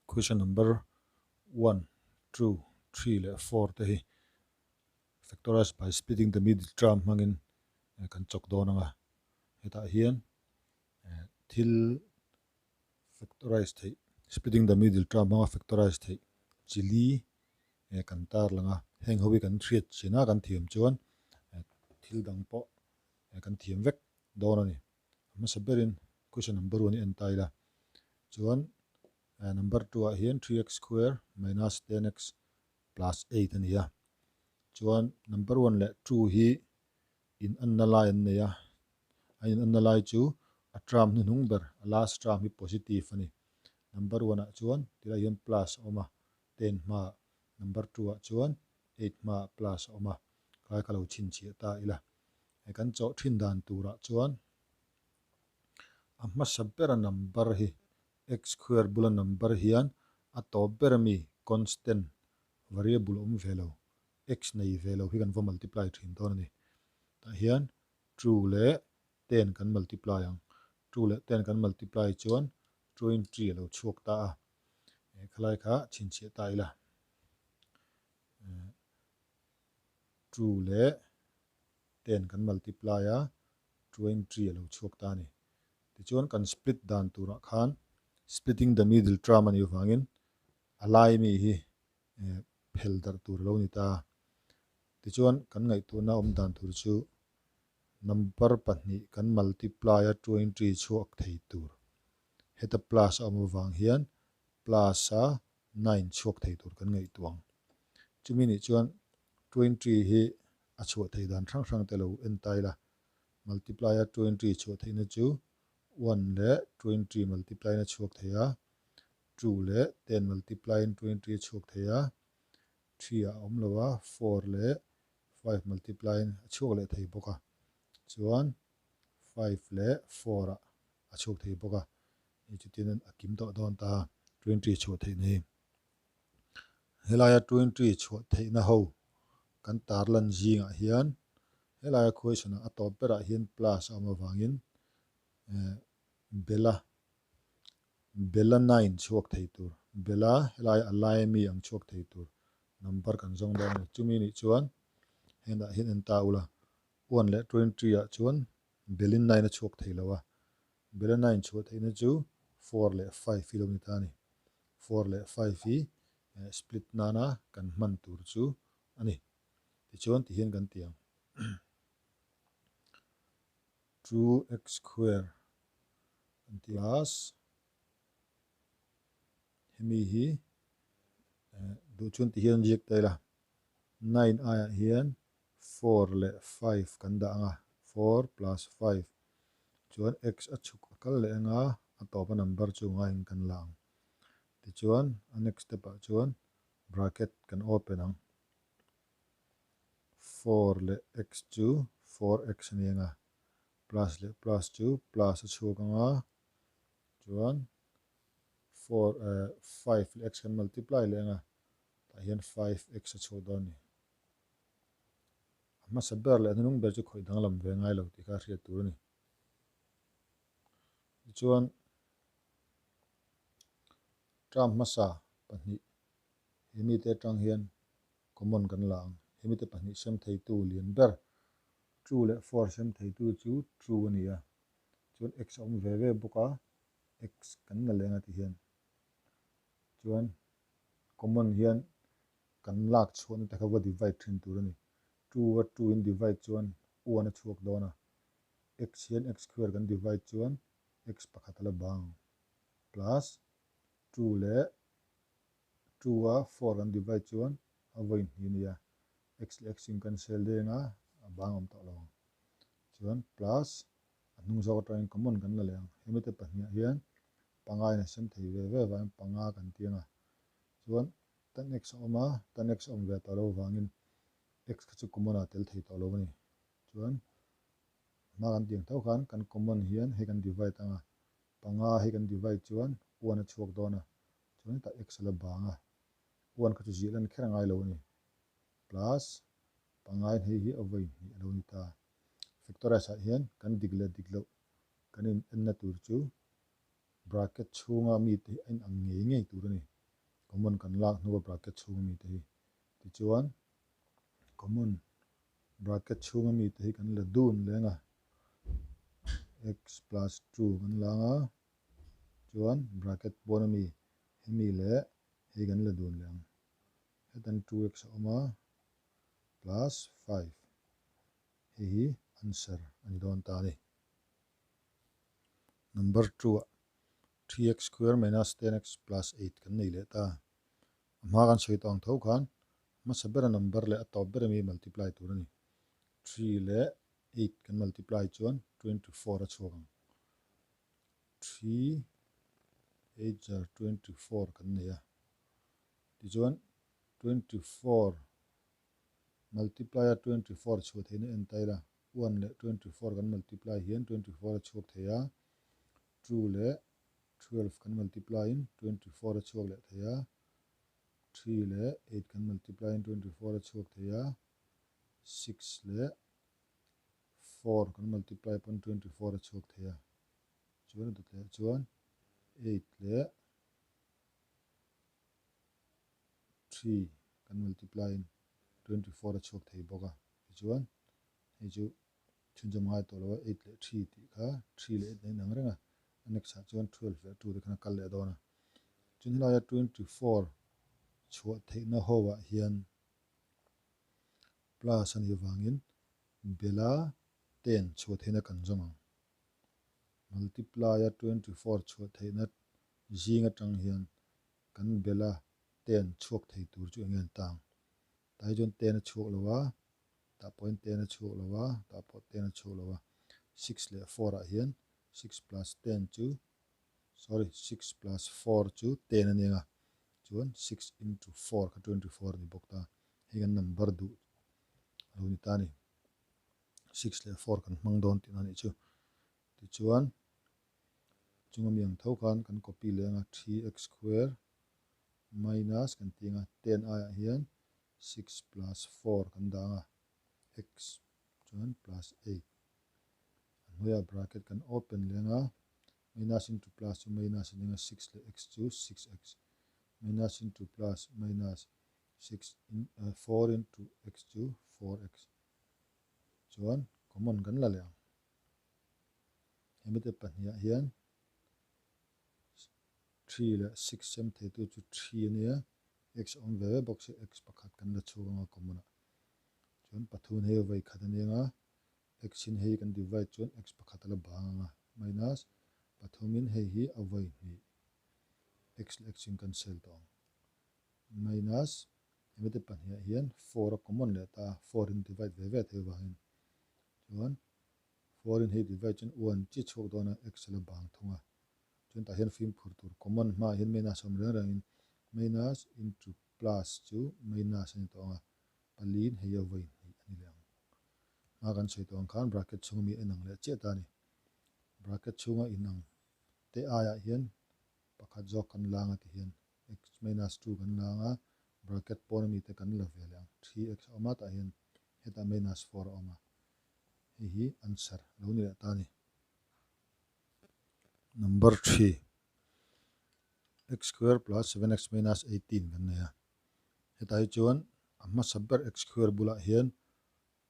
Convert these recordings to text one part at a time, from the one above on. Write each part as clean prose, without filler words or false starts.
Question number one, two, three leh four te hi factorize by splitting the middle term hmangin kan chawk dawn ang a. Hetah hian thil factorize theih splitting the middle term hmanga factorize theih chi li kan tar lang a. Heng ho hi kan hriat chin a kan thiam chuan thil dang pawh kan thiam vek dawn a ni. A hmasa berin question number one hi en ta ila chuan number two ah hian 3x square minus 10x plus 8 a ni a. Chuan number one leh two hi in anna lai an nei a, a in anna lai chu a term hnuhnung ber a last term hi positive a ni. Number one ah chuan tilai hian plus a awm a ten hmaah, number two ah chuan eight hmaah plus a awm a, khalai kha lo chhinchhiah ta ila. He kan chawh thin dan turah chuan a hmasa bera number hi x square bula number hian a tawp ber ami constant variable awm ve lo x nei ve lo hi kan va multiply thin dawn a ni. Tah hian two leh ten kan multiply ang. Two leh ten kan multiply chuan 20 a lo chhuak ta a. Khalai kha chhinchhiah ta ila. Two leh ten kan multiply a, 20 a lo chhuak ta a ni. Tichuan kan split dan turah khan splitting the middle term a nih avangin a lai mi hi phel darh tur a lo ni ta. Tichuan kan ngaihtuahna awm dan tur chu number pahnih kan multiply a 20 chhuak thei tur. Heta plus a awm avang hian plus a nine chhuak thei tur kan ngaihtuah ang. Chumi nih chuan 20 hi a chhuah theih dan hrang hrang te lo en ta ila. Multiply a 20 chhuah theihna chu one leh 20 multiply in a chhuak thei a, two leh ten multiply in 20 a chhuak thei a, three ah a awm lo a, four leh five multiply in a chhuak leh thei bawk a. Chuan five leh four ah a chhuak thei bawk a. Hei chutin a kim tawh dawn ta 20 chhuah theihna hi. Helaia 20 chhuah theihna ho kan tarlan zingah hian helaia question ah a tawp berah hian plus a awm avangin Bela Bela nine chhuak thei tur Bela helaia a lai ami ang chhuak thei tur number kan zawng dawn a ni. Chumi nih chuan hengah hian en ta ula one leh 20 ah chuan Belin nine a chhuak thei lo a. Bela nine chhuah theihna chu four leh five hi lo ni ta a ni. Four leh five hi split nana kan hman tur chu a ni. Tichuan tihian kan ti ang. Two x square kan ti plus hemi hi duh chuan tihian ziak ta ila. Nine aiah hian four leh five kan dah ang a, four plus five chuan x a chhuk a kal leh ang a, a tawpa number chu ngaiin kan la ang. Tichuan a next step ah chuan bracket kan open ang. Four leh x chu four x a ni ang a, plus leh plus chu plus a chhuak ang a, chuan four eh five leh x kan multiply leh ang a, tah hian five x a chhuak dawn a ni. A hmasa ber leh a hnung ber chu khawih danglam ve ngai lo tih kha a hriat tur a ni. Tichuan term hmasa pahnih he mite atang hian common kan la ang. He mite pahnih sem theitu lian ber two leh four sem theitu chu two a ni a. Chuan x a awm ve ve bawk a, x kan la leng a ti hian. Chuan common hian kan lak chhuahna te kha va divide thin tur a ni. Two a two in divide chuan one a chhuak dawn a, x hian x square kan divide chuan x pakhat a la bang ang. Plus two leh two a four kan divide chuan a vawi hnih a ni a, x leh x in cancel deng a, a bang awm tawh lo ang. Chuan plus a hnung zawk atangin common kan la leh ang. Hemi te pahniha hian panga in a sem thei ve ve vangin panga kan ti ang a. Chuan Tan x a awm a, tan x a awm ve tawh lo vangin x kha chu common ah tel thei tawh lo a ni. Chuan hma kan tih ang tho khan kan common hian hei kan divide ang a, panga hei kan divide chuan one a chhuak dawn a, chuan hetah x a la bang a, one kha chu ziah lan kher a ngai lo a ni. Plus panga in hei hi a vawi hnih a lo ni ta. Factorize ah hian kan dik leh dik loh kan in enna tur chu bracket chhunga mite hi a inang ngei ngei tur a ni. Common kan lak hnua bracket chhunga mite hi. Tichuan, common bracket chhunga mite hi kan la dun leng a, x plus 2 kan la anga, chuan bracket pawn ami hemi leh hei kan la dun leh ang. Hetan 2x a awm a, plus 5. Hei hi answer a ni dawn ta a ni. Number 2 ah 3x square minus 10x plus 8 kan nei leh ta. A hma kan sawi tawh ang tho khan hmasa bera number leh a tawp ber ami multiply tur a ni. 3 leh 8 kan multiply chuan 24 a chhuak ang. 3 8 jar 24 kan nei a. Tichuan 24 multiply a 24 chhuah theihna en ta ila 1 leh 24 kan multiply hian 24 a chhuak thei a, 2 leh 12 kan multiply in 24 a chhuak leh thei a, 3 leh 8 kan multiply in 24 a chhuak thei a, 6 leh 4 kan multiply pawn 24 a chhuak thei a, chuan a dawt leh chuan 8 leh 3 kan multiply in 24 a chhuak thei bawk a, tichuan hei chu chhunzawm ngai tawh lo a, 8 leh 3 tih kha 3 leh 8 a inang reng a, a next ah chuan 12 leh 2 te khan a kal leh dawn a, chuan helaia 24 chhuah theihna ho ah hian plus a nih avangin bela 10 chhuah theihna kan zawng ang. Multiply a 24 chhuah theihna zing atang hian kan bela 10 chhuak thei tur chu eng nge an tang? Tah hi chuan 10 a chhuak lo a, tah pawhin 10 a chhuak lo a, tah pawh 10 a chhuak lo a. 6 leh 4 ah hian 6 plus 10 chu, sorry, 6 plus 4 chu 10 a nia, chuan 6 into 4 kha 24 a ni bawk ta. Hei kan number duh a lo ni ta a ni. 6 leh 4 kan hmang dawn tihna a nih chu. Tichuan, chunga mi ang tho khan kan copy leh anga 3x square minus kan ti anga 10 aiah hian 6 plus 4 kan dah anga x chuan plus 8. A hnuaiah bracket kan open leh anga minus into plus chu minus a ni anga 6 leh x chu 6x minus into plus minus 6 in 4 into x chu 4x chuan common kan la leh ang. Hemi te pahniha hian 3 leh 6 sem theitu chu 3 a nia, x a awm ve ve bawk si, x pakhat kan la chhuk anga common ah. Chuan pathum hei vawi khat a nia nga, x in hei kan divide chuan x pakhat a la bang anga, minus pathum in hei hi a vawi hnih, x leh x in cancel tawh ang. Minus hemi te pahniha hian 4 a common leh ta, 4 in divide ve ve thei vangin chuan 4 in hei divide chuan 1 chi chhuak dawn a, x a la bang thung a. Chuan tah hian fimkhur tur common hmaah hian minus awm reng rengin minus into plus chu minus a ni tawh ang a, paliin hei a vawi hnih a ni leh ang. Hma kan sawi tawh ang khan bracket chhunga mi a inang leh chiah ta a ni. Bracket chhunga inang te aiah hian pakhat zawk kan la ang a ti hian x minus 2 kan la ang a, bracket pawn ami te kan la ve leh ang. 3x a awm a tah hian hetah minus 4 a awm a, hei hi answer a lo ni leh ta a ni. Number 3 x square plus 7x minus 18 kan nei a, hetah hi chuan a hmasa ber x square bulah hian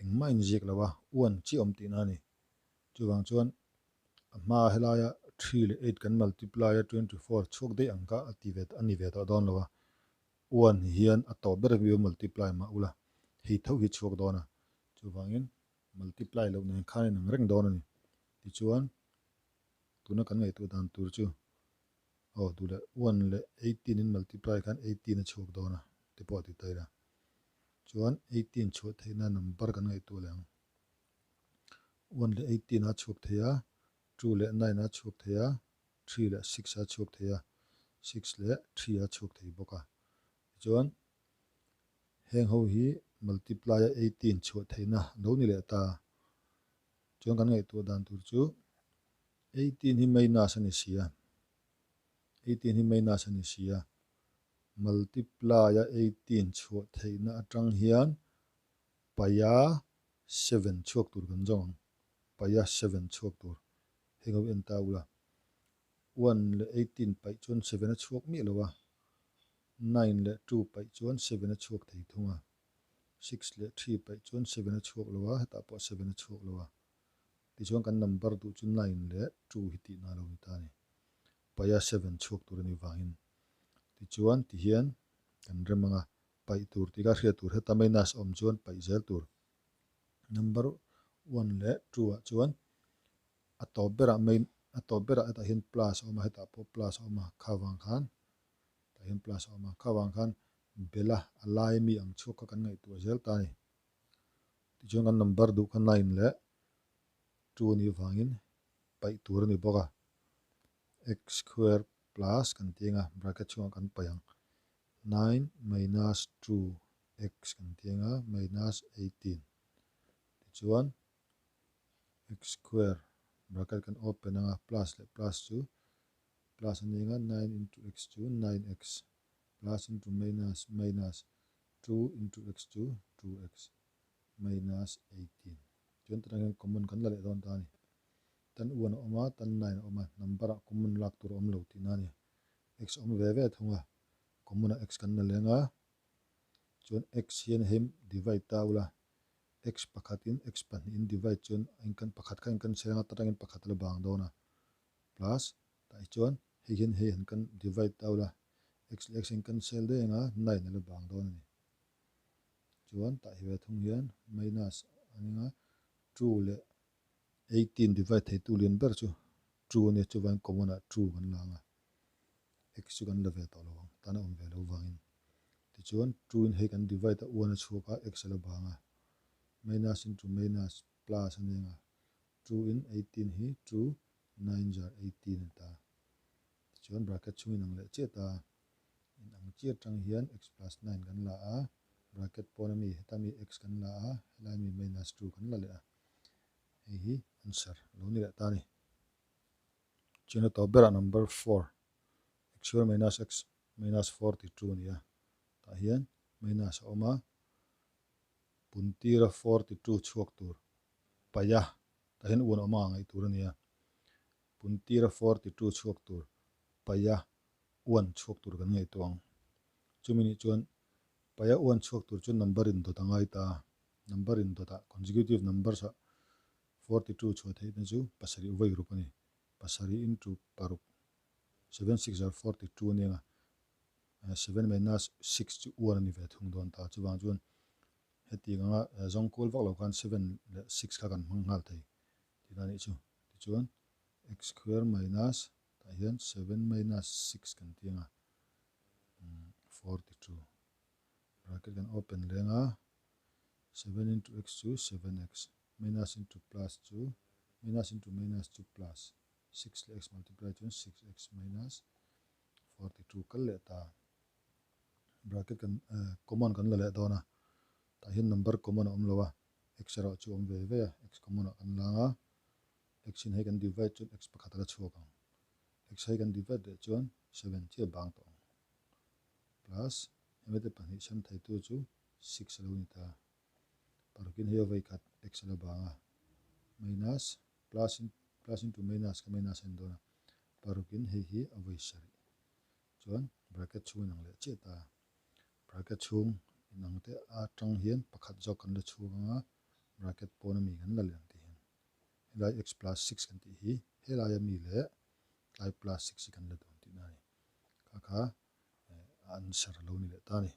engmah inziak lo a, 1 chiah awm tihna a ni. Chuvang chuan a hma helaia 3 leh 8 kan multiply a 24 chhuak daih ang kha a ti ve a ni ve tawh dawn lo a, 1 hian a tawp ber hi multiply mah ula hei tho hi chhuak dawn a, chuvangin multiply loh nen khan inang reng dawn a ni. Tichuan tuna kan ngaihtuah dan tur chu aw duh leh 1 leh 18 in multiply khan 18 a chhuak dawn a ti pawh a ti ta ila. Chuan 18 chhuah theihna number kan ngaihtuah leh ang. 1 leh 18 a chhuak thei a, 2 leh 9 a chhuak thei a, 3 leh 6 a chhuak thei a, 6 leh 3 a chhuak thei bawk a. Tichuan heng ho hi multiply a 18 chhuah theihna lo ni leh ta. Chuan kan ngaihtuah dan tur chu 18 hi minus a ni si a, 18 hi minus a ni si a, multiply a 18 chhuah theihna atang hian paia 7 chhuak tur kan zawng ang, paia 7 chhuak tur heng ho en ta ula, 1 leh 18 paih chuan 7 a chhuak miah lo a, Nine leh two paih chuan seven a chhuak thei thung a, six leh three paih chuan seven a chhuak lo a, hetah pawh seven a chhuak lo a. Tichuan kan number duh chu nine leh two hi tihna a lo ni ta a ni. Paia seven chhuak tur a ni vangin. Tichuan tihian kan rem ang a, paih tur tih kha hriat tur heta minus awm chuan paih zel tur. Number one leh two ah chuan a tawp berah main a tawp berah hetah hian plus a awm a, hetah pawh plus a awm a, kha vang khan tah hian plus a awm a, kha vang khan bela a lai mi ang chhuak kha kan ngaihtuah zel ta a ni. Tichuan kan number duh kha nine leh two a nih vangin paih tur a ni bawk a, x square plus kan ti ang a, bracket chhungah kan paih ang, nine minus two x kan ti ang a, minus 18 tichuan x square bracket kan open ang a, plus leh plus chu plus a ni ang a, nine into x chu nine x plus into minus minus two into x chu two x minus 18 chuan tunah hian common kan la leh dawn ta a ni. Tan one a awm a, tan nine a awm a, number ah common lak tur a awm lo tihna a ni. X a awm ve ve thung a, common ah x kan la leng a, chuan x hian hei divide ta ula, x pakhatin x pahnihin divide chuan a inkan pakhat kha a inkan chheng a, ta tangin pakhat a la bang dawn a, plus tah hi chuan hei hian hei han kan divide ta ula, x leh x a inkan chhel daih ang a, nine a la bang dawn a ni. Chuan tah hi ve thung hian minus a ning a, two leh 18 divide theitu lian ber chu two a nia, chuvangin common ah two kan la ang a, x chu kan la ve tawh lo ang, tan a awm ve lo vangin. Tichuan two in hei kan divide a, one a chhuak a, x a la bang a, minus into minus plus a nia ang a, two in 18 hi two nine jar 18 a ta. Tichuan bracket chhung in ang leh chiah ta, in ang chiah atang hian x plus nine kan la a, bracket pawn ami heta mi x kan la a, helai mi minus two kan la leh a. Hei hi answer lo ni leh ta a ni. Chuan a tawp berah number four, x square minus x minus 42 a ni a. Tah hian minus a awm a, puntira 42 chhuak tur paih a, tah hian un a awm a ngaih tur a ni a. Puntira 42 chhuak tur paih a, uan chhuak tur kan ngaihtuah ang. Chumi nih chuan paih a uan chhuak tur chu number in dawt a ngai ta a. Number in dawtah consecutive numbers ah 42 chhuah theihna chu pasarih vawi ruk a ni. Pasarih into paruk, seven six are 42 a ni ang a, seven minus six chu one a ni ve thung dawn ta. Chuvang chuan hetiang anga zawng kual vak lo khan seven leh six kha kan hmang nghal thei tihna a nih chu. Tichuan x square minus tah hian seven minus six kan ti ang a, 42. Bracket kan open leng a, seven into x chu seven x, minus into plus chu minus into minus chu plus, six leh x multiply chuan six x minus 42 kal leh ta. Bracket kan common kan la leh dawn a, tah hian number common a awm lo a, x erawh chu a awm ve ve a, x common ah kan lang a, x in hei kan divide chuan x pakhat a la chhuak ang, x hei kan divide leh chuan seven chiah bang tawh ang. Plus hemi te pahnih sem theitu chu six a lo ni ta. Parukin hei a vawi khat x a la bang a, minus plus in plus into minus kha minus a ni dawn a, parukin hei hi a vawi sarih. Chuan bracket chhung inang leh chiah ta. Bracket chhung inang te atang hian pakhat zawk kan la chhung ang a, bracket pawn ami kan la leh ang tih hian. Helai x plus six kan tih hi helai ami leh tlai plus six hi kan la dawn tihna a ni. Kha kha answer a lo ni leh ta a ni.